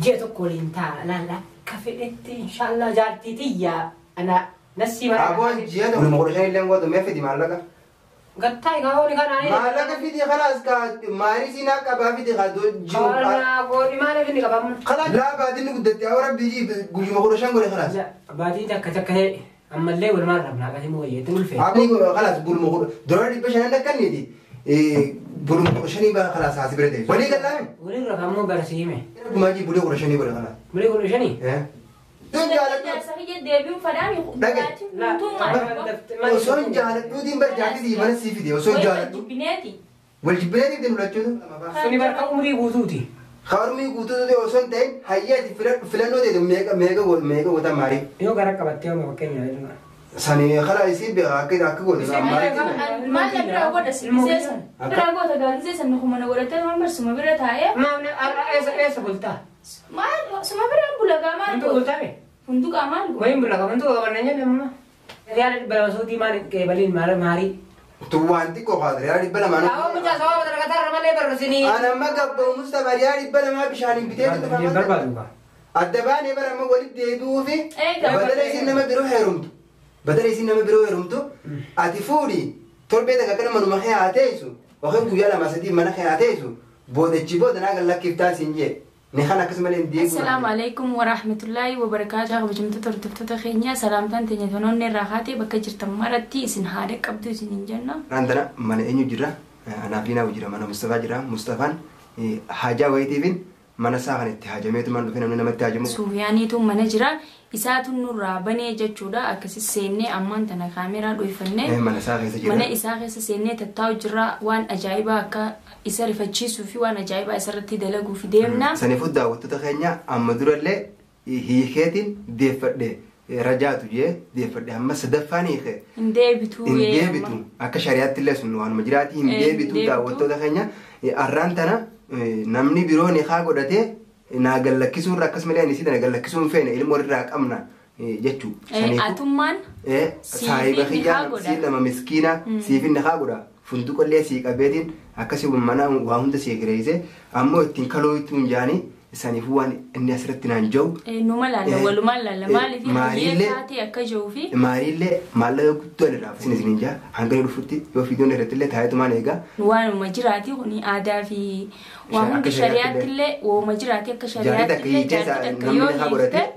Ji'a tokko waliin taa'a laalla akka fedhetti inshaallah jaartii tiyya ana nassii mara. Aboon ji'a tokko nama 15 illee gootu mee fidi maallaqa. Gattaa egaa horii kanaa inni. Maallaqa fidi khalaas ka maarii siinaa qabaa fidi ka jiru. Kawanaa gooni maaliif inni qabamu? Khalaas laa baatiin guddatte awwa rabbii jii guyyuma 15 godhe khalaas. Baatii takka takka ta'e ammallee walumaan rabnaa qasii mooyyee itti ulfee. Aboo khalaas buluma kudha dura 500 dhaqqanneeti. Buluma 15 baa khalaas haasi bira ta'e. Walii gallaame? Waliin rafaammoo barsiime. Dhumaa jii bulee 15 godhe khalaas. Bulee 15? Tun jaaladhu. Jaarsa kiyya deebiin fadhaami. Dhage. Osoo hin jaaladhuutiin bar jaartii mana sii fide osoo hin jaaladhu. Jibbineeti. Wal jibbineeti ittiin lulachuutu. Suni barka umurii guutuuti. Harmii guutuutu osoo hin ta'in hayyaa ati filannoo ta'e meeqa meeqa meeqa goota maarii. Yoo gara qabattee hooma fakkeenya. Sani kala isii beeka akka akka gootu maarii. Maal na biraa godha si gisee san. Biraa goota gaa gisee san kuma na godhatee waan barsuma bira taa'ee. Maal eessa eessa bultaa? Maal suma biraan bula gaa maal Hundu goota? bultaa? Hunduqaa maal goota? Wayin bula qaban tuqa qaban nanya amma. Riyaala 200 suutii maal qeebaliin maal maarii. Tu waan xiqqoo kaadre riyaala 200. Awwa mucaa sababa dargataa irra malee barreessinii. Ana amma gabba'u Mustafa riyaala 200 bishaaniin bitee dhufa. Barbaadu gaa. Adda baanee bara amma walitti deebi'uu fi Eega. badala isin nama biroo heerumtu. Badala isin nama biroo heerumtu ati fuudhi torbee takka kana manuma kee haa teessu yookiin guyyaa lama sadii mana kee haa teessu boodachi booda naa gallakkiftaa siin jee ni kan akkasumallee hin deebi'u. Assalaamu alaikum warahmatullahi wabarakaatuh. Kabajamtoota hordoftoota keenya salaamtaan teenya tonoonni irraa kaatee bakka jirtan maratti isin haadha qabdu isin hin jenna. Raantana mana eenyu jira? Anaaf Liinaa jira mana Mustafaa jira. Mustafaan haajaa wayitiifin mana isaa kan itti haajameetu man dhufe namni namatti haajamu. Suufiyaaniitu mana jira. Isaatu nurraa banee jechuudha. Akkasi seennee ammaan tana kaameraa dhoofannee. Mana isaa keessa jira. Mana isaa keessa seennee tattaa'u jirra. Waan ajaa'ibaa akka isa rifachiisuu fi waan ajaa'ibaa isarratti dalaguuf deemna. Saniifuu daawwattoota keenya amma durallee hiikeetiin deeffadhe rajaatu jee deeffadhe amma sadaffaan hiike. Hin deebitu. Hin deebitu akka shari'aatti illee sun waanuma jiraati hin deebitu daawwattoota keenya arraan tana namni biroo ni haa godhatee naa gallakkisuu irra akkasumallee ani isii tana gallakkisuu hin feene ilmoo irraa qabna jechuu. Atummaan saahiba kiyyaa sii nama miskiina siif inni haa godha. Funduqallee sii qabeetiin akkasii mana waa hunda sii kireesse ammoo ittiin kaloo ittiin jaanii saniifuu waan inni asirratti naan jiru. Numa laalla walumaan laalla maaliif hayyee taatee akka jiruu fi. Maariillee maallaqa guddoo irraa isin isin jaa hanga dhufutti yoo fiidoon irratti illee taayetumaan eegaa. Waanuma jiraati kuni aadaa fi waa hundi shari'aatti illee waanuma jiraati akka shari'aatti illee jaartii takka yoo hiikte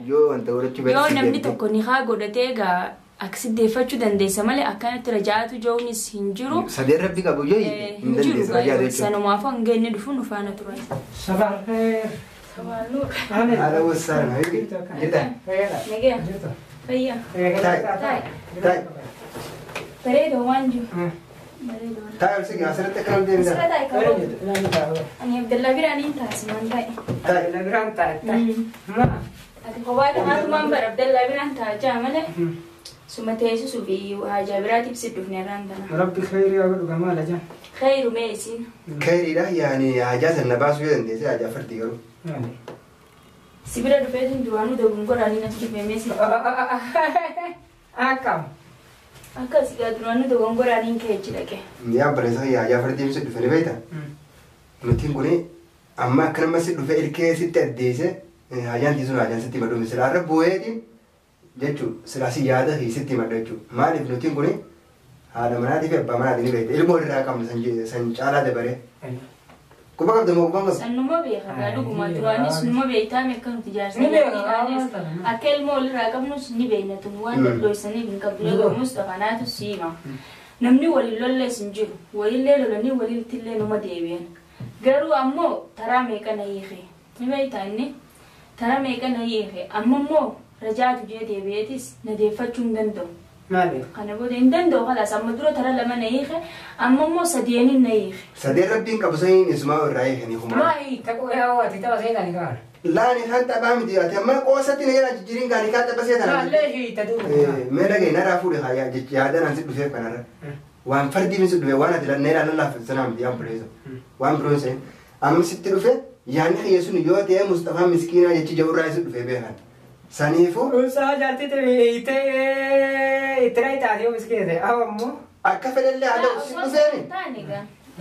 yoo namni tokko ni haa godhatee egaa akkasi deeffachuu dandeessa malee akkanatti rajaatu jawunis hin jiru. Sadeen rabbi qabu yoo hin dandeessa rajaatu jechuudha. Sanumaaf hanga inni dhufu nu faana turan. Sabaafeer. Haala wassaan jirta. Nagaya. Fayyaa. Taa'e. Taa'e. Bareedoo waan jiru. Taa'e olsi asirratti akkana deemta. Asirra taa'e qabu. Ani Abdallaa biraan hin taasisan taa'e. Taa'e. Abdallaa biraan taa'e. Ati kophaa dhamaatumaan bara Abdallaa biraan taa'aa jaa malee. Suma teessisuu fi haajaa biraatiif si dhufne irraan tana. Rabbi khayrii haa godhu gamaa laja. Khayru mee isin. Khayriidha yaani haajaa sana baasuu yoo dandeesse haajaa fardi garuu. Si bira dhufeetiin duraanuu dogongoraan as dhufee mee si. Akkam. Akkas gaa duraanuu dogongoraan kee achi dhaqe. Yaa bareessa haajaa fardi si dhufe ni beekta. Nutiin kuni amma akka nama si dhufe ilkee sitti addeesse haajaan tiisuun haajaan sitti madhu misila arra bu'eetiin. Jechuun silaasii yaada sitti himadha jechuudha. Maaliif nutiin kuni haadha manaatii fi abbaa manaatii ni beekte. Ilmoo irraa qabna san caalaa dabaree. Quba qabda moo quba qabda? Sannuma beeka gaa dhuguma duraanis numa beektaa akka nuti jaarsa. Akka ilmoo walirraa qabnus ni beekna tun waan dadhoysaniif hin qabdu egaa Mustafanaatu siima. Namni waliin lollees hin jiru. Walillee lolanii walittillee numa deebi'an. Garuu ammoo taraa meeqa na hiike? Ni beektaa inni? Taraa meeqa na hiike? Amma immoo rajaatu jee deebi'eetis na deeffachuu hin danda'u. Maali? Kana booda hin danda'u khalaas amma dura tara lama na hiike amma immoo sadeeniin na hiike. Sadeen rabbiin qabu saniin isumaa irraa hiikanii kuma. Maali taquu yaa ati tapha seetanii kaan. Laani kan taphaa miti ati amma qoosatti na jedhaa jijjiiriin gaanii kan tapha seetan. Maallee hiita duuba. Mee dhagaye narraa fuudhe haa yaadaan ansi dhufeef kanarra. Waan fardii misi dhufe waan ati lannee lallaaf sanaa miti yaa buleessa. Waan biroon seen amma sitti dhufe yaanni kiyya sun yoo ta'e Mustafaa miskiinaa jechi jawurraa isa dhufe beekan. Saniifuu. Ulsaa jaartii ta'e itti taatee yoo miskiina ta'e awwa ammoo. Akka fedhallee haa ta'u si dhufeeni.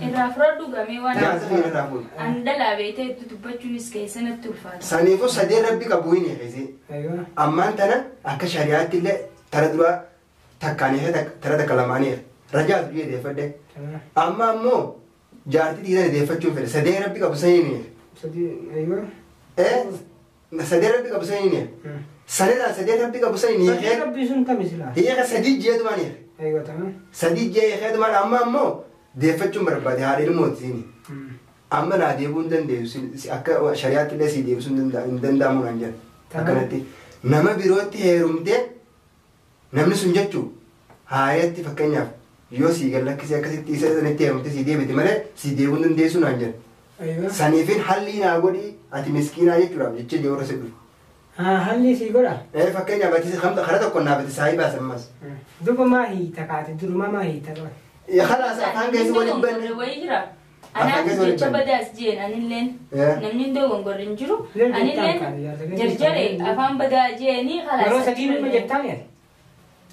Irraa fudhadhu gamee waan Jaarsa kiyya irraa fuudhi. An dhalaa beektee itti dubbachuunis keessanatti ulfaata. Saniifuu sadeen rabbi qabu hin hiikisi. Aywa. Ammaan tana akka shari'aatti illee tara duraa takkaan hiike tara takka lamaan hiike. Rajaatu biyya deeffadhe. Tamam. Amma ammoo jaartii dhiisan deeffachuun fedhe sadeen rabbi qabu saniin hiike. Sadi aywa. Sadeen rabbi qabu saniin hiike. Sanirraa sadeen rabbi qabu saniin Sadii hiike. rabbii sun tami silaa. Hiika sadii ji'eetumaan hiike. Aywa tamam. Sadii ji'ee hiikeetumaan amma ammoo deeffachuun barbaade haadha ilmooti. Amma naa deebuu hin dandeessu akka shari'aatti illee si deebisuu hin danda'amu naan jedhan. Akkanatti nama birootti heerumtee namni sun jechuu haayatti fakkeenyaaf yoo sii gad lakkisee akkasitti isa sanitti heerumtee sii deebite malee sii deebuu hin dandeessu naan jedhan. Aywa. Saniifin halli naa godhi ati miskiinaa jechuudhaaf jecha joora si dhufu. Halli sii godha. Fakkeenyaaf ati karaa tokko naaf ati saayii baasan mas. Duba maa hiita kaate duruma maa hiita qaban. Khalaas afaan keessa waliin banne. Wayii jira. Afaan Anaaf keessa waliin jecha banne. badaas jeen anilleen namni hin dogongorre hin jiru. Leen Anilleen jettaan kaate, jarjare afaan badaa jeenii Yeroo khalaas. sadii numa jettaan yaade.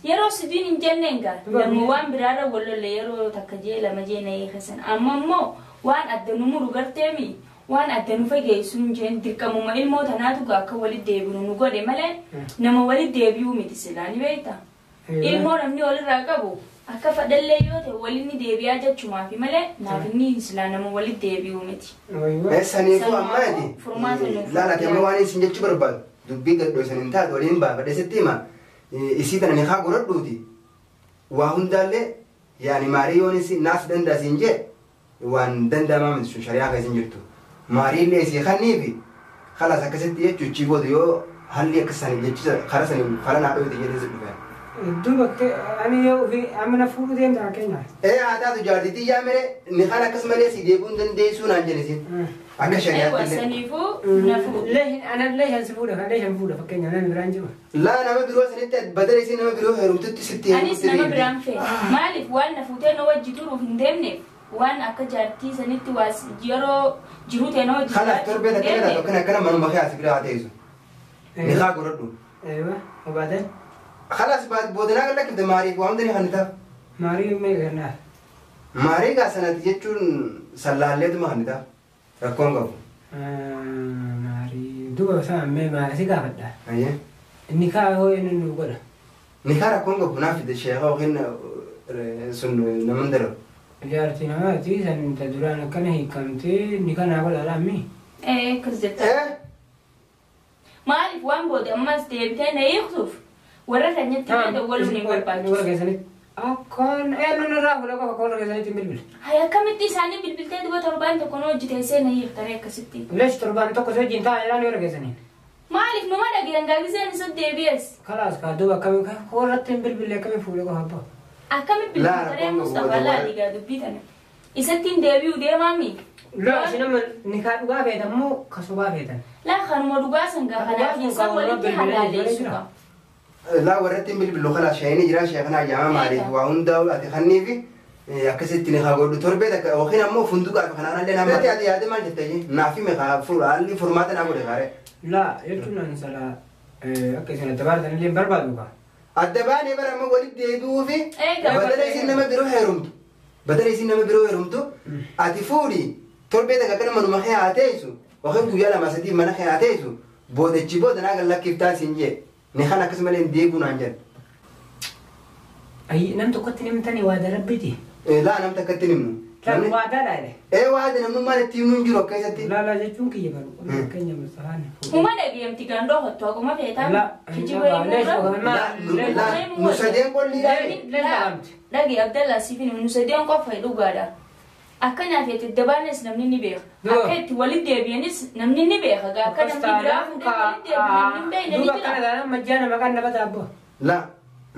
Yeroo sadiin hin jenneen gaa Duba namni biyya- waan biraarra wal lolle yeroo takka jee lama jee na hiikasan amma immoo waan adda nu muru garteemi waan adda nu fageessu hin jeen dirqamuma ilmoo tanaatu gaa akka walitti deebinu nu godhe malee nama walitti deebi'uu miti silaa ni beekta. Ilmoo namni walirraa qabu akka fadhallee yoo ta'e waliin deebi'aa jechuumaafi malee naaf inni silaa nama walitti deebi'uu miti. Aywa. Saniifuu amma ati Furmaata nuuf laala amma waan isin jechuu barbaadu dubbii gadhoo isin hin taatu waliin baafadhe sitti hima isii tana ni haa godhadhuuti waa hundaallee yaani maarii yoon isin naas danda'a siin jee waan danda'amaa miti sun shari'aa keessa hin jirtu maariillee isii kanniifi khalaas akkasitti jechuu chii booda yoo halli akka sanii jechuudha karaa sanii fala naa dhoofite jedhee si dhufe. Duba ani yoo ofii amma na fuudhuu deemta fakkeenyaaf. Haa taatu jaartiitii yaa mere ni kan akkas malee si deebuu hin dandeessuu naan jedhe isin akka shari'aatti Eewwa illee. saniifuu na fuudhu. Leeshan leeshan si fuudha kan leeshan fuudha fakkeenyaaf namni biraan jiru. Laa nama biroo sanitti badala isin nama biroo heerumtutti sitti Anis heerumtutti nama biraan fe'e. Maaliif waan na fuutee na wajji turuuf hin deemneef waan akka jaartii sanitti waas yeroo jiruu ta'e na wajji Kalaas torbee takka jiraachuu hin taatu deemneef. akkana akkana manuma kee as biraa haa teessu. Ni haa godhadhu. Aywa. Obaatan. Kalaas boodanaa kan lakkifte maariif waan hundani kan taaf. Maarii meeqa kennaaf? Maarii gaa sanatti jechuun sallaalleetuma kan taaf. Rakkoon qabu. Maarii duba isaa mee maal si gaafadha. Ayyee. Inni kaa hoo inni nu godha. Ni haa rakkoon qabu naaf fide sheeka yookiin sun nama hin dalagu. Jaartii namaati san ta duraan akkana hiikamtee inni kanaa godha laammi. Ee akkas jetta. Maaliif waan booda ammas deebitee na hiiktuuf warra keenyatti illee dawwaluun hin Warra barbaachisu. keessanitti. Akkaan eenyuun irraa fuula qofa warra keessanitti hin bilbile. Hay akkamitti isaanii bilbiltee duba torbaan tokko na hojii teessee na hiiktaree akkasitti. Leesh torbaan tokko si wajjin taa'aa jiraan warra keessaniin. Maaliif numa dhageen gaazexaan isa deebi'es? Kalaas kaa duuba akkamii warratti hin bilbile akkamii fuula qofa abbaa. Akkamitti Laa, bilbiltaree rakkoon qabu Mustafaa booda laalii gaa dubbii tana. Isatti hin deebi'u deemaami. Laa isin amma ni kaa dhugaa feetan moo ka sobaa feetan? Laa kanuma dhugaa san gaa kanaaf isa walitti halaaleessu qaba. Laa warratti hin bilbilu kalaas shayini jira sheekana ayyaama maaliif waa hundaa'u ati kanniifi akkasitti ni haa godhu torbee takka yookiin ammoo funduqaa fi kanaan illee nama ati yaade maal jette naaf hime haa haalli furmaata naa godhe kaare. Laa jechuun an sala akka isin adda baatan illee hin barbaadu kaa. Adda baanee bara amma walitti deebi'uu fi Eega. badala isin nama biroo heerumtu badala isin nama biroo heerumtu ati fuudhi torbee takka akkana manuma kee haa teessu yookiin guyyaa lama sadii mana kee haa teessu boodachi booda naa kan lakkiftaan siin jee ni kan akkasumallee hin deebi'u naan jedhe. Ayyi nam tokkotti nimtanii waada rabbiiti. Laa namta akkatti himnu. Laa waadaadha jedhe. Waada namnummaan itti himnu hin jiru akka isatti. Laa laa jechuun kiyya baru. Fakkeenya Mustafaan. Huma dhageemti gandoo hottu akkuma feetaa. Laa Kijiba himuu Laa nu sadeen qolliidhaan. Dhagee Abdallaa siifin nu sadeen qofa dhugaadha. Akka nyaafetti dabaanes namni ni beeka. Akka itti walitti deebi'anis namni ni beeka. Akka namni biraa fuudhee walitti deebi'u namni hin beekne ni Duuba akkana jira. taanaan majjaana maqaan nama taabbo. Laa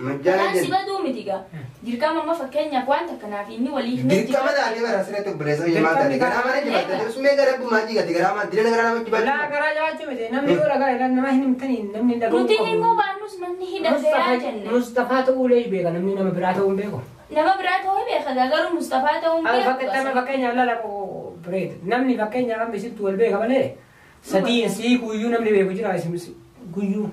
majjaana Kanaan si jenna. baduu miti gaa. Dirqama amma fakkeenyaaf waan takkanaaf inni waliif Dirqama taatee bara asirratti obboleessa biyya maal taate garaa mana jibaatte sumee gara rabbumaa jigate garaa maal dirina garaa nama Laa jibaachuu. garaa jabaachuu miti namni yoo dhagaa ilaalu nama hin himtanii namni hin dhaga'uu Nuti qabu. himuu baannus namni hidhateeraa jenne. Mustafaa ta'uu lee beeka namni nama biraa ta'uu hin beeku. Nama biraa ta'uu beeka gaa garuu Mustafaa ta'uu hin Ani beeku. fakkeenyaaf fakkeenyaaf lala bireed namni fakkeenyaaf amma isittu wal beeka malee sadiin sii guyyuu namni beeku jira isin guyyuu.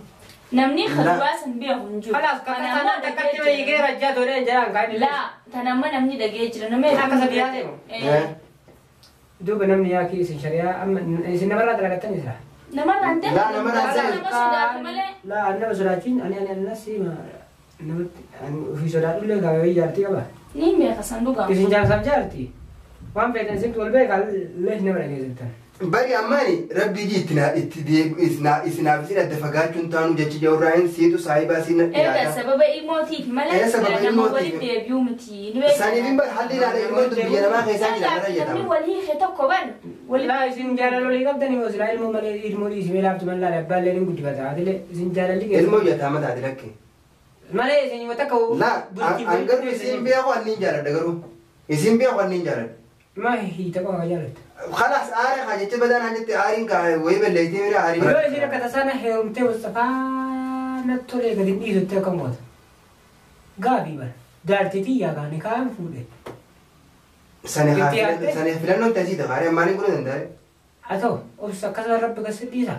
Namni khadwaa san beeku hin jiru. Kalaas kakka takkatti wayii rajjaa tolee jedhaan kaan illee. Laa tanamma namni dhagee jira nama Akka sabiyaa ta'e moo? Duuba namni yaakii isin shari'aa amma isin namarraa dalagattan jira. Namarraan ta'e. Laa, namarraan ta'e. Nama sodaatu malee. Laa nama sodaachuun ani ani annas namatti ani ofii sodaadhullee gaawwee jaartii qaba. Ni beeka san dhugaa. Isin jaarsaaf jaartii waan feetan isintu wal beekaa lees nama dhageessiftan. Bari ammaani rabbii ji itti isinaaf isin adda fagaachuun taanu jechi jawurraayin siitu saayibaa siin Egaa dhiyaata. sababa ilmootiif malee Ee, sababa nama ilmootiif. walitti deebi'uu miti. Ni beekama. Saniif hin bar halli ilaala ilmoon tun biyya namaa keessaa jira mara Namni jedhama. walii hiike tokko bar walitti Laa isin jaalala olii qabdanii moo silaa ilmoo malee ilmoo dhiisii laaftu mallaa abbaallee ni guddifata haatilee isin jaalalli keessa. Ilmoo jataa mataati lakke. Malee isin yoo takka Laa an garuu isin beeku anniin jaaladha garuu. Isin beeku anniin jaaladha. Maa hiita qofa ka jaalatta. Khalaas aara kaa jecha badaan haa jette aariin kaa wayii balleeytee mira aarii. Yoo isin akka tasaana heerumtee Mustafaa natti tolee gadi hin dhiisutti akkam goota. Gaabii bara. Jaartii xiyyaa kaane kaan fuudhe. Sani filannoon taasisa kaaree maaliin godhuu danda'e? Haa ta'u obsa akkasuma rabbi kasi dhiisa.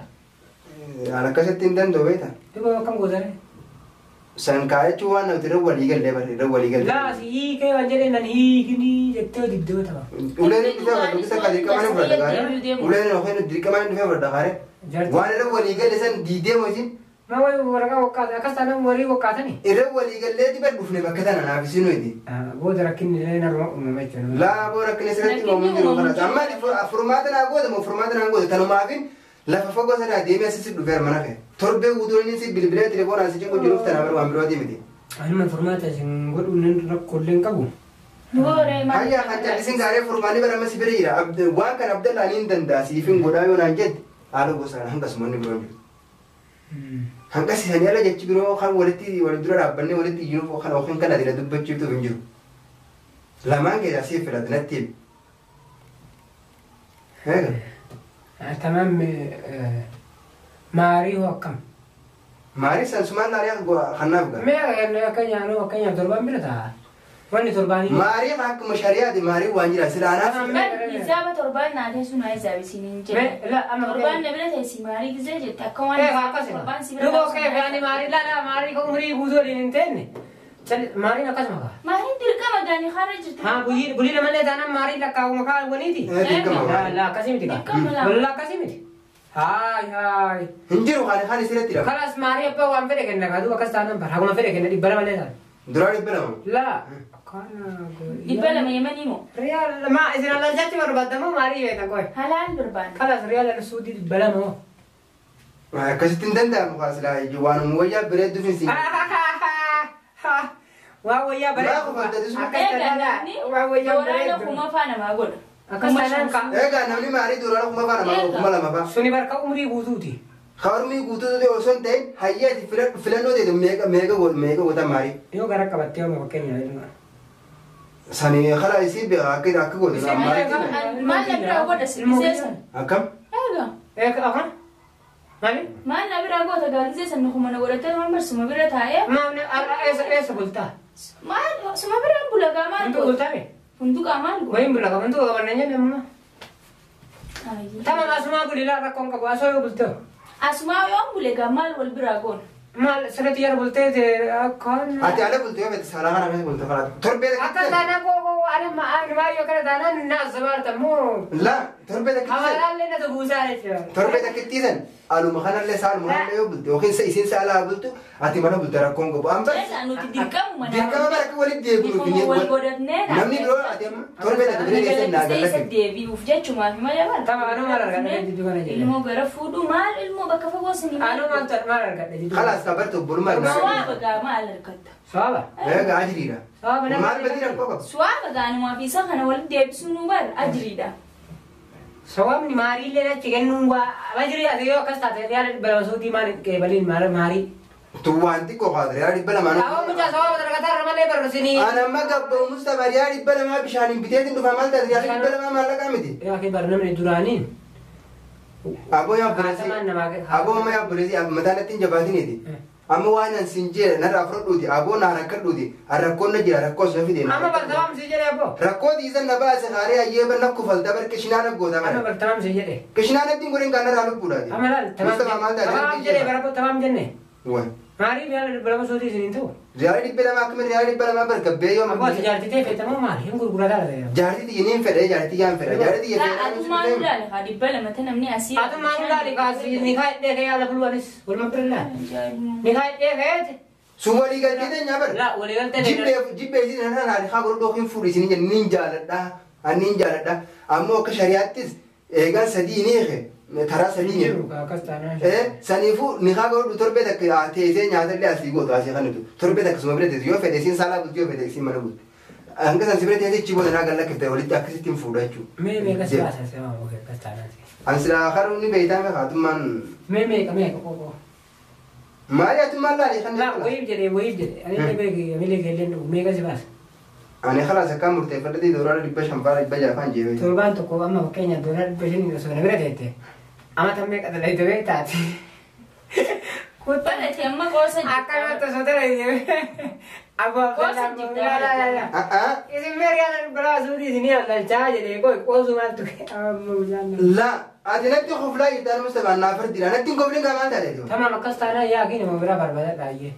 An akkasitti hin danda'u beektaa? Duuba akkam gootare? San kaayachuu waan nuti irra walii gallee bare irra walii gallee. Laa si hiikee waan jedhee nan hiikinii jettee diddoo ta'a. Uleen dhufee fudhadhu bisa ka dirqamaan hin fudhadha kaaree. Uleen yookiin dirqamaan dhufee fudhadha kaaree. Waan irra walii galle san diidee moo isin Ma wayi waraqaa waqaata akkas taanaan warii waqaatani. irra walii gallee diba dhufne bakka tana naaf isin nuti. Booda rakkinni illee narma uumama jechuudha. Laa boo rakkina sirriitti uumamu jiru kanas. Amma furmaata naa goota moo furmaata naa goota tanumaafin lafa fagoo sanaa deemee asisi dhufee mana kee. Torbee guutuu inni si bilbilee telefoonaan si cinqu jiruuf tanaaf waan birootii miti. Anuma furmaata isin godhuu nan rakkoolee hin qabu. Booree maal? Hayyaa kan callisin gaaree furmaanni bara amma si bira jira. Waan kana Abdallaan hin danda'a siif hin godhaa yoo naan jette haala gosaan hanqasumanni biroo hin jiru. Hanqas isanii ala jechi biroo kan walitti wal dura dhaabbannee walitti iyyuu kan yookiin kan adina dubbachiiftuuf hin jiru. Lamaan keessaa siif filate natti himi. Eega. Tamam maarii hoo akkam? Maarii san sumaan laalee kannaaf ga'a. Mee akka nyaanuu akka nyaatu torbaan bira ta'a. Wanni torbaanii. Maarii akkuma shari'aati maarii waan jira sila anaaf. Hisaaba torbaan naa teessu naa hisaab isiniin jedhe. Mee la amma Torbaan na bira teessi maarii gisee jette akka waan Ee akkasuma. torbaan si bira Duuba taa'u kee fi ani maarii la la maarii ka umrii guutuu waliin hin teenne. Maariin akkasuma kaa. Maariin dirqama gaanii haara jirti. Haa bulii bulii namallee taanaan maarii lakkaa'uma kaawwaniiti. Dirqama La maarii. la akkasii miti kaa. Dirqama laa. Walla akkasii miti. Haay haay. Hin jiru kan kan isirratti dha. Kalas maarii abbaa waan fedhe kenna kaa duuba akkas taanaan bara haguma fedhe kenna 200 taana. Duraa 200. La. Kana. 200 Yemanii moo? Riyaal ma isin alaalchaatti barbaadamoo maarii beektan qoy. Halaal barbaanna. Kalas riyaal suudii 200 moo. Akkasitti hin danda'amu kaasilaa waan wayyaa bareedduuf hin siin. Waa wayyaa Maa bareedu. kofaltati sun? Akkas Egaa taanaan namni waa wayyaa dooraana bareedu. kuma faa namaa godha. Akkas taanaan ka. Egaa namni maarii duraa 4000 namaa 2000 fa'a. Suni barka umrii guutuuti. Harmii guutuu ta'e osoo hin ta'in hayyaa itti filannoo ta'e meeqa meeqa meeqa goota maarii. Yoo gara qabattee oma fakkeenyaaf ilma. Sani kala isii beeka akka akka goote Isin maarii. Maal na biraa godha si gisee san? Akkam? Egaa Eega afaan? Maali? maal na biraa goota gaa gisee san kuma na godhattee waan barsuma bira taa'ee Maal eessa eessa bultaa? maal suma biraan bula gaa maal Wantu goota? bultaa mee? Funduqaa maal goota? Wayin bula qabantu qabanna jenne amma. Tamam asumaa bulilaa rakkoon qabu asoo yoo bultee. Asumaa yoon bule gaa maal wal biraa goona? Maal sirriitti yeroo bultee akkaan. Ati ala bultee yoo feete saalaa kana keessa bultee kalaatu. Torbee Akka takkitti. taanaan koo ani ani maayyoo kana taanaan na asabaarta moo. Laa torbee takkitti. Hawaalaallee na tubuusaa jechuudha. Torbee takkitti san aluma kanallee saaluma kanallee yoo bulte yookiin isiin saalaa bultu ati mana bulte rakkoon qabu. Amma Egaa nuti dirqamuma dirqama bara akka walitti deebinuuf Bifuma wal godhatnee namni biroo ati amma torbee takka bira keessan naa isa gallatte. deebi'uuf jechumaaf malee bara. Tama anuu maal argadha jidduu kana jedhe. Ilmoo gara fuudhu maal ilmoo bakka fagoo sanii maal Anuu maal maal argadha jidduu. Khalaas kabartu obbolummaa irraa. Suwaaba gaa maal argatta? Suwaaba. Egaa ajiriidha. Suwaaba nama. Maal badii rakkoo qabu? Suwaaba gaanumaa fi isa kana walitti deebisuu nu bara ajiriidha. Sawaabni maariillee achi kennuun waa ajirii ati yoo akkas taate riyaala 200 suutii maal qeebaliin maal maarii. Tu waan xiqqoo kaata riyaala 200. Awwa mucaa sawaaba dargataa malee barsiisanii. Ana amma gabba'u Mustafa riyaala 200 bishaaniin biteetiin dhufa maal taate riyaala 200 maallaqaa miti. Yaa kee bara namni duraaniin. Aboo yaa obboleessi. Aboo amma yaa obboleessi mataan ittiin jabaatiniiti. Amma waan an siin jedhe narraa fudhadhuuti aboo naa rakkadhuuti rakkoon na jira rakkoo osoo fideen. Amma bartamaam si jedhe aboo. Rakkoo dhiisan na baase haaree ayyee banna kufalta bar qishinaan goota Amma bara. bartamaam si jedhe. Qishinaan ittiin godhin kan narraa lubbuudhaati. Amma laal Mustafa maal taate tamaam jedhe bara tamaam jenne. Waan. Maarii riyaala 200 suutii isiniin ta'u. Riyaala 200 akkamitti riyaala 200 bargabbee yoo Abbaa ati jaartii ta'e feetamoo maali? Hin gurgurataa dha. Jaartii tiyya niin fedhe jaartii yaan fedhe jaartii tiyya Laa fedhe. atummaa nu laale haa 200 ta namni asii. Atummaa nu laale kaasii ni kaa'edhee ka'ee haala buluwanis walumaa bira laale. Ni kaa'edhee ka'eeti. Sun walii galtee teenyaa bara. Laa walii galtee Jibbee jibbee isin irraa naani haa godhu hin fuudhu isin jenni niin jaaladha. Ani niin jaaladha. Ammoo akka shari'aattis eegaan sadii ni eege karaa sadii ni. Jiru akkas taanaan. Saniifuu ni haa godhu torbee takka teessee nyaatallee asii gootu asii kan nuti torbee takka suma bira teessu yoo fedhe isin saalaa bulti yoo fedhe isin mana bulti. Hanga san si bira teessee ichi booda naa gallakkifte walitti akkasitti hin fuudha jechuudha. Mee meeqa si baasa si maama akkas taanaan. Ani silaa karuu ni beektaa meeqa atummaan Mee meeqa meeqa qoqoo. maali atummaan laali kan Laa wayiif jedhee wayiif jedhee ani illee beeki amilee keelleen dhugu meeqa si baasa. Ani khalaas akkaan murteeffadhatee doolaara 500 faa 600 faan jeewe. Torbaan tokko amma fakkeenyaaf doolaara 500 osoo na bira teette amata meeqa dalayte beektaati. Barate amma qoosa jirta. Akkanumatti osoo dalayte abbaa Qoosa jirta. Isin mee riyaala 200 suutii isinii allalchaa jedhee qoy qoosu maaltu amma bishaan. La ati natti koflaa jirtaan Mustafaa naa fardidha natti hin koflin gaa maal taate? Tamam akkas taanaan yaa kii nama biraa barbaadadha ayyee.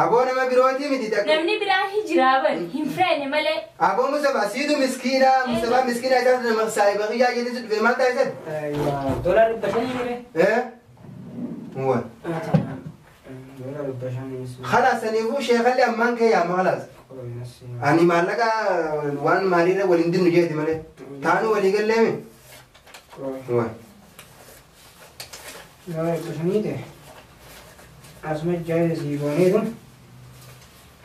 Aboo nama birootii miti takka. Namni biraa hijiraa bari hin feene malee. Aboo Mustafaa siitu miskiina Mustafaa miskiina isaas nama saayiba kiyyaa jeetii si dhufe maal taasisan? Doolaara 500 mire. Waan. Doolaara 500. Khalaas saniifuu sheekalli ammaan kee yaama khalaas. Ani maallaqa waan maaliirra waliin dinnu jeeti malee. Taanuu walii galleemi. Waan. Doolaara 500 ta'e. Asuma jaayee sii goonee kun.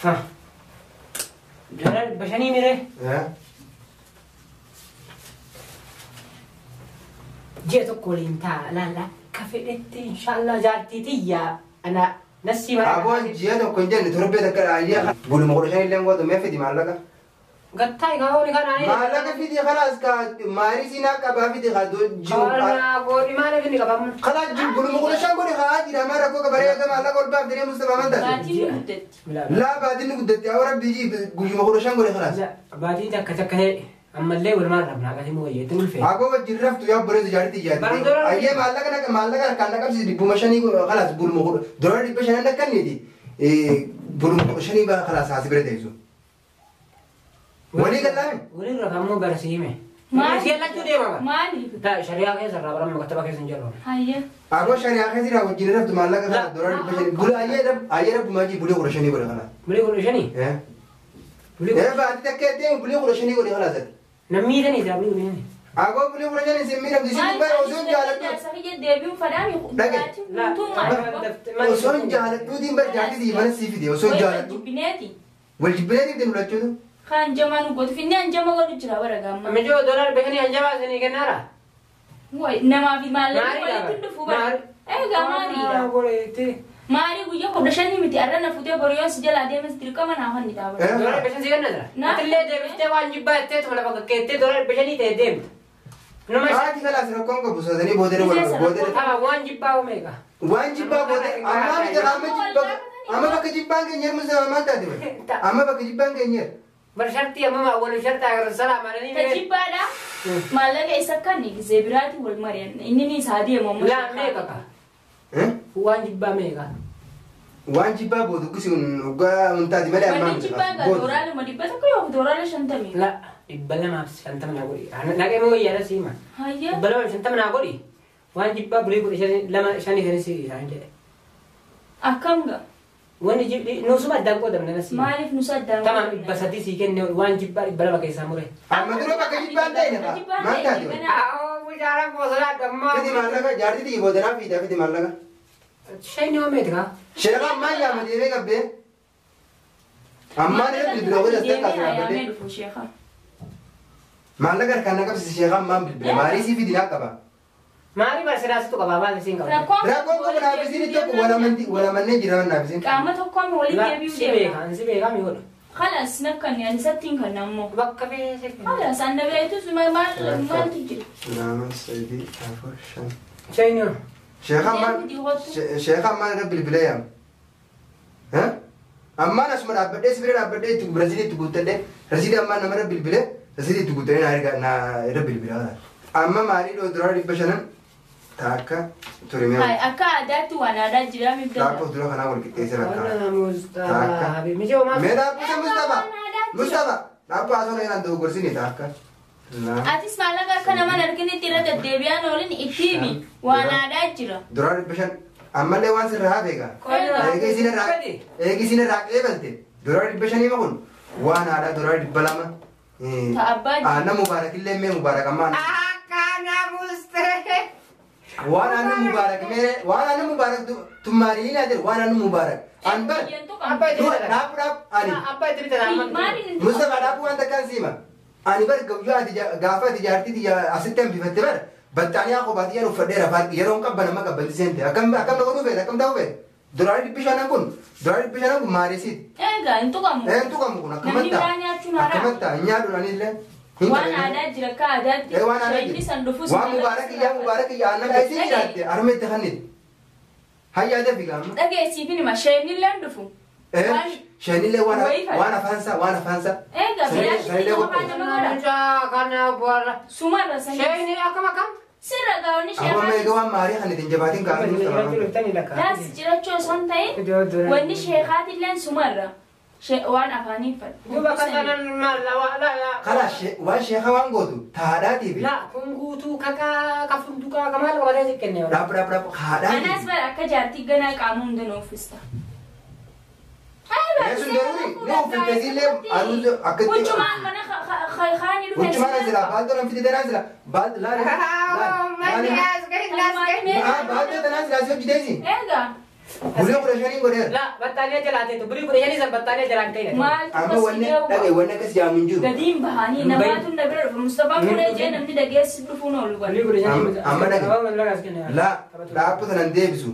Ha. Doolaara 500 mire. Ji'a tokko waliin taa'a laalla akka fedhetti inshaallah jaartii tiyyaa ana nasii mara. Aboon ji'a tokko hin jenne torbee takka ayyaa buluma 15 illee gootu mee fidi maallaqa. Gattaa egaa hooni kana ani. Maallaqa fidi khalaas ka maarii siinaa qabaa fidi haa jiru. Kawarnaa gooni maaliif inni qabamu? Khalaas jiru buluma 15 godhi haa jira maa rakkoo qabaree akka maallaqa ol baaf jedhee Mustafaa maal taate? Baatiin ni guddatti. Laa baatiin ni guddatti haa rabbi jii guyyuma 15 godhi khalaas. Baatiin takka takka ta'e ammallee walumaan rabnaa akkasii moo wayyeetti ulfee. Aboo wajjin raftu yaa boreessu jaartii jaartii. Ayyee maallaqa maallaqa harkaan naqabsiisi 500 khalaas buluma kudha doolaara 500 nakkanniiti buluma 15 baa khalaas haasi bira teessu. Walii gallaame? Waliin rafaammoo barsiime. Maali? Isheen lachuu deema bara. Maaliif? Taa shari'aa keessa irraa baramma kattaba keessa hin jiru. Hayya. Aboo shari'aa keessa irraa wajjin raftu maallaqa kana doolaara 500 bula ayyee rabbumaa jii bulee 15 godhe khalaas. Bulee 15? Bulee Baatii takka deemu bulee 15 godhe khalaas. Namni miidhanii jira bulee 15. Aboo bulee 15 isin miidhamtu isin bara osoo hin jaaladhu. Jaarsa kiyya deebiin fadaami. Dhage. Baatiin guutuu maali? Osoo hin jaaladhuutiin bar jaartii mana sii fide osoo hin jaaladhu. Jibbineeti. Wal jibbineetiif deemu lachuutu. Kan jamaa nu gootu finni hanjama godhu jira bara gaamma. Mijoo doolaara 500 hanjamaa isinii kennaara? Wayi namaa fi maallaqni walitti dhufu bara. Egaa maaliidha? Maaliidha? Maarii guyyaa 15 miti arra na fuutee boriyoon si jalaa deemes dirqama naaf hanni ta'a. Doolaara 500 si kenna jira? Atillee deebiftee waan jibbaa jettee tuma lafa kakkeettee doolaara 500 ta'e deemta. Nama Haati khalaas rakkoon qabu soosanii boodee boodee. Tama waan jibbaa meeqa? Waan jibbaa boodee ammaa miti amma jibbaa amma bakka jibbaan keenyeer Mustafaa maal taate bare? Amma bakka jibbaan keenyeer. Bar shartii amma wal shartaa agarra salaam alanii mee. Tajibbaadha. Maallaqa isa kan gisee biraati wal mari'an. Inni ni isaa deemu amma. Laa meeqa ka? Waan jibbaa meeqa? Waan jibbaa boodu gisi dhugaa huntaati malee ammaa Wanni jibbaa gaa doolaara 100 yoo doolaara 50. La 250 naa godhi. Naqee moo yaada siima. Hayya. 250 naa godhi. Waan jibbaa bulee 15 2 5 5 si isaan jedhe. Akkam gaa? Wanni jibbi nusuma addaan qoodamne na siima. Maaliif nusa addaan Tamam 300 sii kenne waan jibbaa 200 keessaa mure. Amma dura bakka jibbaan ta'e nafa. Maal taate bare? Aawoo mucaara boosolaa dammaa. Fidi maallaqa jaartii xiyyi boodanaa fiida fidi maallaqa. Shayni waa meeti kaa? Sheekha ammaan yaama deemee qabbee. Ammaan irra bilbila godhe as takka as dhaabbadhee. Dhufu sheekha. Maallaqa harkaan na qabsiise sheekha ammaan bilbila. Maarii sii fidi naa qaba. Maarii barsiisaasitu qaba maal isiin qaba? Rakkoon qabu naafisiin tokko walamannee jira naafisiin. Qaama tokkoon waliin deebi'uu Si deema. beekaa si beekaa mi godha? Khalas nakkanni ani sattiin kan ammoo. Bakka feese. Khalas anna beektus maal maaltu jira? 2 3 4 5. Shayni waa. Sheekha ammaan irra bilbila yaama. Ammaan asuma dhaabbadhee si bira dhaabbadhee itti rasiidii itti guuttadhee rasiidii ammaan namarra bilbilee rasiidii itti guuttadhee na irra bilbila. Amma maalii doolaara 500 Taakka ture mee. Hai akka aadaatti waan aadaa jira mibda. Dhaabboo dura kanaa wal qixxeessee lakkaa. Kana Mustafa. Mijoo maal? Mee dhaabbisa Mustafa. Mustafa dhaabboo haasoo na jedhan dogogorsini taakka. Lama. Atis maallaqa akka naman arginitti irra deddeebi'aan oolin itti himi waan aadaa jira. Duraa 500 ammallee waan sirraa hafe egaa. Eegi isin irraa qeebalte duraa 500 kun waan aadaa duraa 200. Ta abbaa jira. Aannan mubaarak illee mee mubaarak ammaa. Akkana Mustafa. Waan aannan mubaarak mee waan aannan mubaarak tummaariin jedhu waan aannan mubaarak. An bar Abbaa itti bitata. dhaabbu dhaabbu ani. Abbaa itti bitata. Mustafa dhaabbu waan takkaan siima. Ani bar guyyaa ati gaafa ati jaartii asitti hambifatte bar battaaniyaa kophaatti yeroo uffadheera yeroon qabban amma qabbanti seente akkam akkam na godhuu feete akkam ta'uu feete duraan 500 kun duraan 500 kun maarisiiti. Egaa hin tuqamu. Een tuqamu kun Namni akkamatti biraa nyaachuun haraam. akkamatti hin nyaadhu anillee. Waan aadaa jira akka aadaatti. Waan aadaa Shayni san jira. dhufus Waan mubaarak iyyaa mubaarak iyyaa aannan keessi jiraatte harma itti kannite. Hayyaa dafi gaama. Dhageessiifin hima shayni illee hin dhufu. Shaynillee waan afaansaa waan afaansaa. Egaa Sanillee bilaashitti qopheessa. qofaa nama godha. Mucaa kana boora. Sumarra sanii. Shayni akkam akkam? Sirra gaa'onni Amma sheekaa. egaa waan maarii kan ittiin jabaatiin kaafii Mustafa. Laas jirachuu osoo hin ta'in wanni sheekaatilleen sumarra. Waan afaanii fadhu. Duuba kan kanan maal la la la. Karaa waan sheekaa waan gootu taadhaatii fi La kun guutuu kakaa ka funduqaa ka maal qabatee si kenne. dhaab dhaab dhaab haadhaatii. Anas bara akka jaartii ganaa qaama hunda nu uffista. Sun daruri ni uffifte sillee aruuza akkatti. Huccumaan mana kaanii dhufe. Huccumaan asirraa baaldoo nan fide tanaan sira baal laali Manni as gahi as gahi. baaldoo tanaan sira si hojjeteesi. Egaa Bulii 15 godheera. La battaaniyaa jalaateetu bulii 15 san battaaniyaa jalaan ta'e. maaltu Amma wanni as dhagaye wanni akkas jaamu hin jiru. Gadiin bahanii namaatu na bira dhufu. Mustafaan kun ejee namni dhageessi dhufuun oolu Bulii godhe. 15. Amma dhagaye. La dhaabbu sanan deebisu.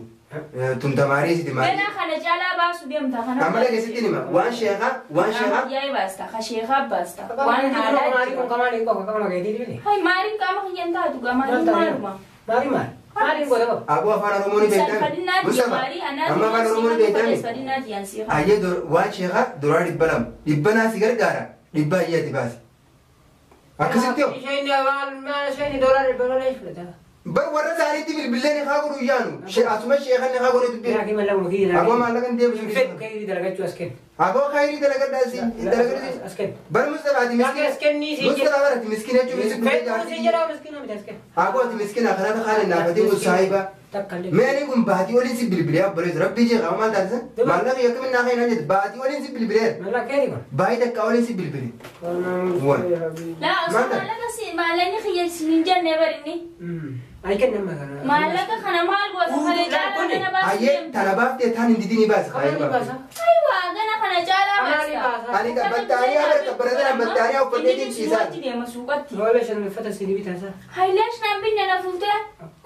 Tun tamaarii siti maali. Ganaa kana caalaa baasu deemta kana. Amma dhagaye sitti hima waan sheekaa waan sheekaa. Yaa'ii baasta ka sheekaa baasta. Waan aadaa Maali kun jira. kamaali qofa kama gaheetii dibile. Hai maaliin qaama kiyyan taatu gaa maaliin maaluma. Maali maal? Maaliin godha qaba? Aboo afaan Oromoo ni beektaa? Mustafa amma afaan Oromoo ni beektaa? Ayyee waan sheekaa duraa 200 dhibbanaa si gargaara dhibba ayyaati baasi. Akkasitti hoo? Isheen maal maal isheen doolaara doolaara fudhata. Bar warra isaaniitti bilbilee ni haa godhu yaanu. Asuma sheekan ni haa godhu dubbii. Yaa kima lama kiyya. Aboo maallaqa hin deebisu. Fedhu kee dalagachuu as kenna. Aboo khayrii dalagadhaa si dalagadhaa. As kenna. Bar Mustafa ati miskiina. As kennii si Mustafa bar ati miskiina jechuun si Fedhu si jedhaa miskiina miti as kenna. Aboo ati miskiina kanata kaana naafatee musaayiba. Takka illee. Mee ani kun baatii oliin si bilbilee abboleessu rabbii jee qaba maal taasisan? Maallaqa yakkamin naa kennaa jettu baatii oliin si bilbilee. Mallaqa keeti kun. Baay'ee takka oliin si bilbile. Laa osoo maallaqa si maallaqni kiyya hin jenne barinni. Ay kenna amma kana. Maallaqa kana maal goota kana caalaa kana baasu Ayyee deemta. tana baaftee taan hin didinii baasa. Kamaali baasa? Ayiwa gana kana caalaa Kamaali baasta. baasa? Ani battaaniyaa bara qabbaratan battaaniyaa uffadhee Inni ciisaa. suuqatti deema suuqatti. Moola shan uffata si bitaasaa. Hayileesh naan binne na fuutee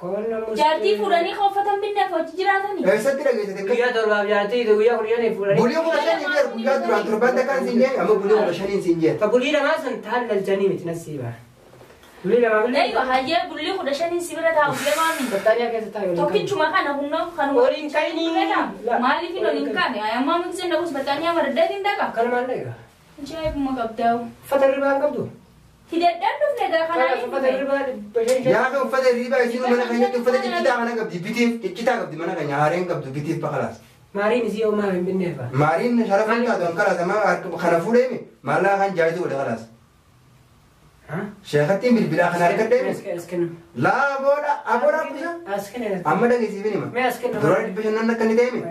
Koonna musti. jaartii fuudhanii kan uffatan binne hojii jiraatanii. Eessatti dhageessite? Guyyaa torbaaf jaartii guyyaa 15 fuudhanii. Bulii 15 beer guyyaa duraan torban takkaan siin jeen amma bulii 15 siin jeen. Ka bulii lamaa san taan lalchanii miti nasiiba. Bulii lamaa billee. Eeyyo hayyee bulli 15 si bira taa'u lamaami. Battaaniyaa keessa taa'e waliin kaa'e. Tokkichuma kana humna kanuma. Waliin kaa'inii. Maaliif hin waliin kaane? Ayammaa miti seen dhagus battaaniyaa maraddeetiin dhaqa. Kan maal dhaqa? Ajaa'ibuma qabdaa'u. Uffata hirribaa hin qabdu? Hidhadhaan dhufne gaa Kanaaf uffata kanaan hirribaa 500. Yaa kan uffata hirribaa isin mana keenyatti uffata ciccitaa kana qabdi bitiif ciccitaa qabdi mana keenya haareen qabdu bitiif bakalaas. Maariin isii homaa hin binneefa. Maariin sharafa hin taatu kan kalaas amma kana fuudheemi maallaa kan jaayitu godhe kalaas. Sheekattiin bilbilaa kana argadheemi. As kennu. Laa booda aboodha kuusa. As kennu. Amma dhageessiifin hima. Mee as kennu. Duraan 500 akka inni ta'eemi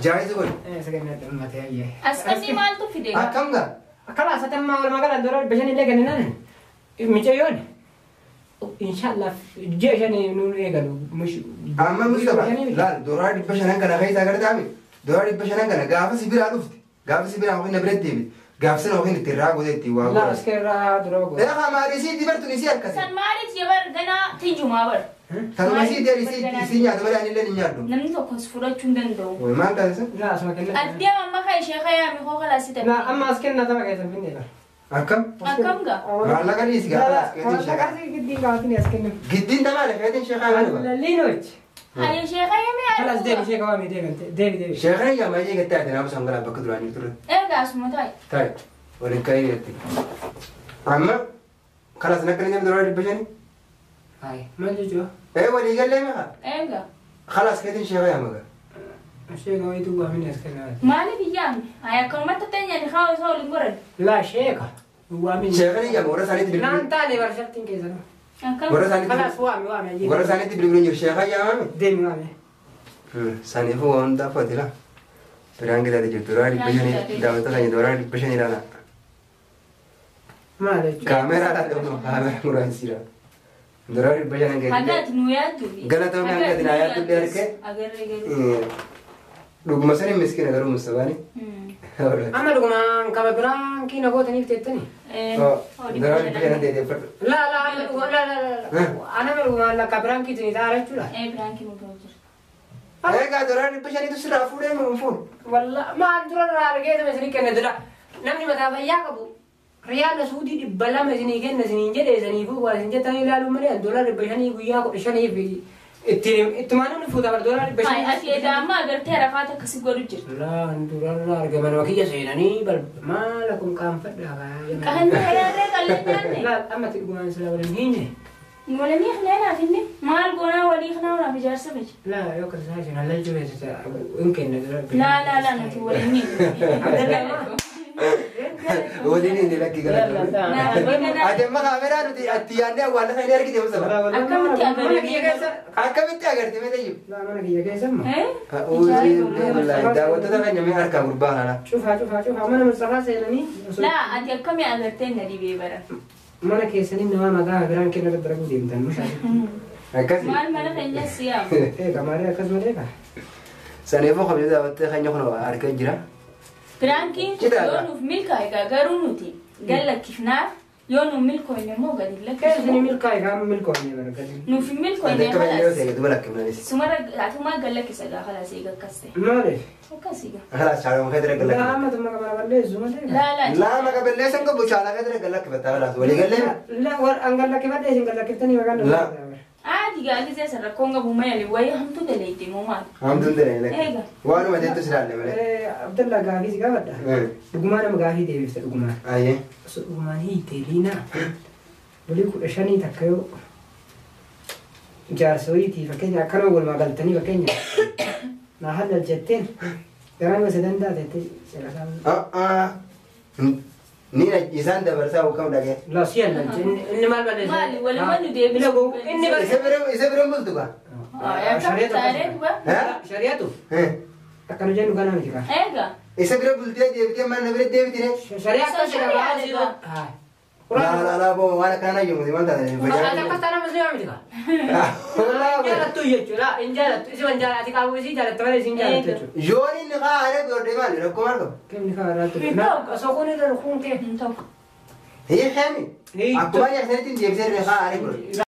jaayitu godhe. As kennu dhummatee ayyee. As kannii maaltu fide? Akkam gaa? Akkala asatammaa walumaa galaan dura 500 illee kenninaan micayyoon inshallah ji'a shanii nuun eegalu. Amma Mustafa laal duraa 500 kana keessaa gartaami duraa 500 kana gaafa si biraa dhufte gaafa si biraa yookiin na biratti deebite gaafa sana yookiin itti irraa godhe itti waa Laa godhe. as keerraa dura godhe. Eegaa maarii isii dibartuun isii akkasi. San maaliif jabar ganaa tijumaa bar. Tanuma isii deeri isii nyaata malee ani illee hin nyaadhu. Namni tokkos fudhachuu hin danda'u. Maal taasisan? Laa asuma kenna. Addee amma kan ishee kayaami koo kalaasite. Laa amma as kenna tapha keessa hin finneedha. Akkam? Akkam gaa? Maallaqa dhiisi gaafa as keetiin sheekaa. Maallaqa giddiin qabatanii as kennu. Giddiin tamaale keetiin sheekaa maali ba? Liinochi. Ayo ishee kayaami Kalas deebi ishee qabamee deegalte deebi deebi. Sheekaan yaa maayee gattee ati naamusa hangalaa bakka duraanii ture. Egaa asuma taa'e. Taa'e waliin ka'ee jetti. Amma kalas nakka ni jedhamu duraa 500. Hai maal jechuudha? Walii gallee meeqa? Eega. Khalaas keetiin sheeka yaamaga. Sheeka wayituu waamini as kennaa. Maaliif iyyaamne? Ay akkanumatti ta'e haa osoo waliin goran. Laa sheeka waamini. Sheeka ni yaama warra isaaniitti bilbilu. Naan taane barshartiin keessanuu. Warra isaaniitti. Khalaas waami waami. Warra isaaniitti bilbiluun jiru sheeka yaamame. Deemi waami. Saniifuu waan hundaa fadila. Biraan gidaate jirtu doolaara 500 daawwattoota keenya doolaara 500 ilaala. Maal jechuudha? Kaameraa dhaabnu kaameraa muraasiidha. Doolaara 500 gadi. Hagaati nu yaaddu. Galatoomii hagaati naa yaaddu illee arge. Agarree garuu. Dhuguma sani miskiina garuu Mustafaani. Amma dhugumaan kaba biraan kiina gootaniif teettani. Doolaara 500 deeffadhu. Laa laa laa laa ana dhugumaan lakka biraan kiitu ni ta'a jechuudha. Biraan kiinu ta'u jira. Egaa doolaara 500 sirraa fuudhee moo hin fuudhu? Walla maal dura irraa argee isinii kenne dura namni mataa fayyaa qabu riyaala suudii 200 isinii kenna isiniin jedhe isiniifuu waan isin jettanii ilaaluun malee doolaara 500 guyyaa 15 ittiin ittumaan namni fuuta bara doolaara 500. Hai ati edaa amma agartee rafaata akkasii godhu jirti. Laa dura irraa argaman wakiyya seenanii maala kun qaanfadhaa. Qaanni yaadee qallee nyaanne. Laa amma dhugumaan silaa waliin hiine. Walanii khileenaaf inni maal goonaa walii khileenaaf ijaarsa beeku. Laa yoo kan isaa isin halal jireessa hin kenne dura. Laa laa laa nuti waliin ni. Waliin inni lakkii galatoomii. Ati amma kaameraa nuti ati yaadnee awwaala sana argite Mustafa. Akkamitti agartee? Akkamitti agartee mee tayyib? Laa mana kiyya keessa immoo. Daawwattoota keenya mee harkaa gurbaa kana. Cufaa cufaa cufaa mana Mustafaa seenanii. Laa ati akkamii agartee na dhibee bara? Mana keessanii nama maqaa biraan kenna daddarbu deemtan mushaa. Akkasi. Maal mana keenya siyaam. Eega malee akkas malee kaa. Saniifuu kabajaa daawwattee keenya kun harka jira. Biraankiin yoo nuuf milkaa'e egaa garuu nuti gallakkifnaaf yoo nuuf milkoofne immoo gadi lakkifna. Keessi milkaa'e kaa milkoofne bara gadi. Nuuf hin milkoofne halas. Sumara atumaa gallakkisa egaa halas eega akkas ta'e. Maaliif? Akkas egaa. Halas chaaluma keetira gallakkifna. Laa amma maqaa balleessu malee. Laa laa. Laa maqaa balleessan qabu chaalaa keetira gallakkifata halas walii gallee. Laa war an gallakkifadhe isin gallakkiftanii maqaan. Laa. Ati gaafisee sarara koonga bumayali wayii hamtuu daleetti moo maal? Hamtuun daleetti. Eega. Waanuma jettu si ilaalle malee. Abdallaa gaafii si gaafadha. Dhugumaa nama gaafii deebifte dhugumaan. Ayyee. Osoo dhugumaan hiitee liinaa. Walii 15 takka yoo jaarsa wayiitii fakkeenya akkanuma walumaa galtanii fakkeenya naa halal jetteen garaan gosa danda'a jettee caqasaa. Ni isaan dabarsaa hokkam dhagee. Laa si halal inni maal balleessa? Maali walumaa nu deebisa. Inni Isa bira bultu kaa? Shari'atu. Akkana jennu kanaa miti kaa. Eega. Isa bira bultee deebitee mana bira deebitee. Shari'a akka jedhama. Laa laa laa boo waan akkanaa yommuu maal taate. Akka taana musliimaa miti kaa. Jaalattu jechuudha. Hin jaalattu. Isin waan jaalati qabu isii jaalattu malee isin jaalattu jechuudha. Yoon inni kaa haree godhee maali rakkoo maal qabu? Kemni kaa haree godhee. Osoo kun irra kun kee. Hin ta'u. Hiikami. Akkuma jettanitti deebisee kaa haree godhe.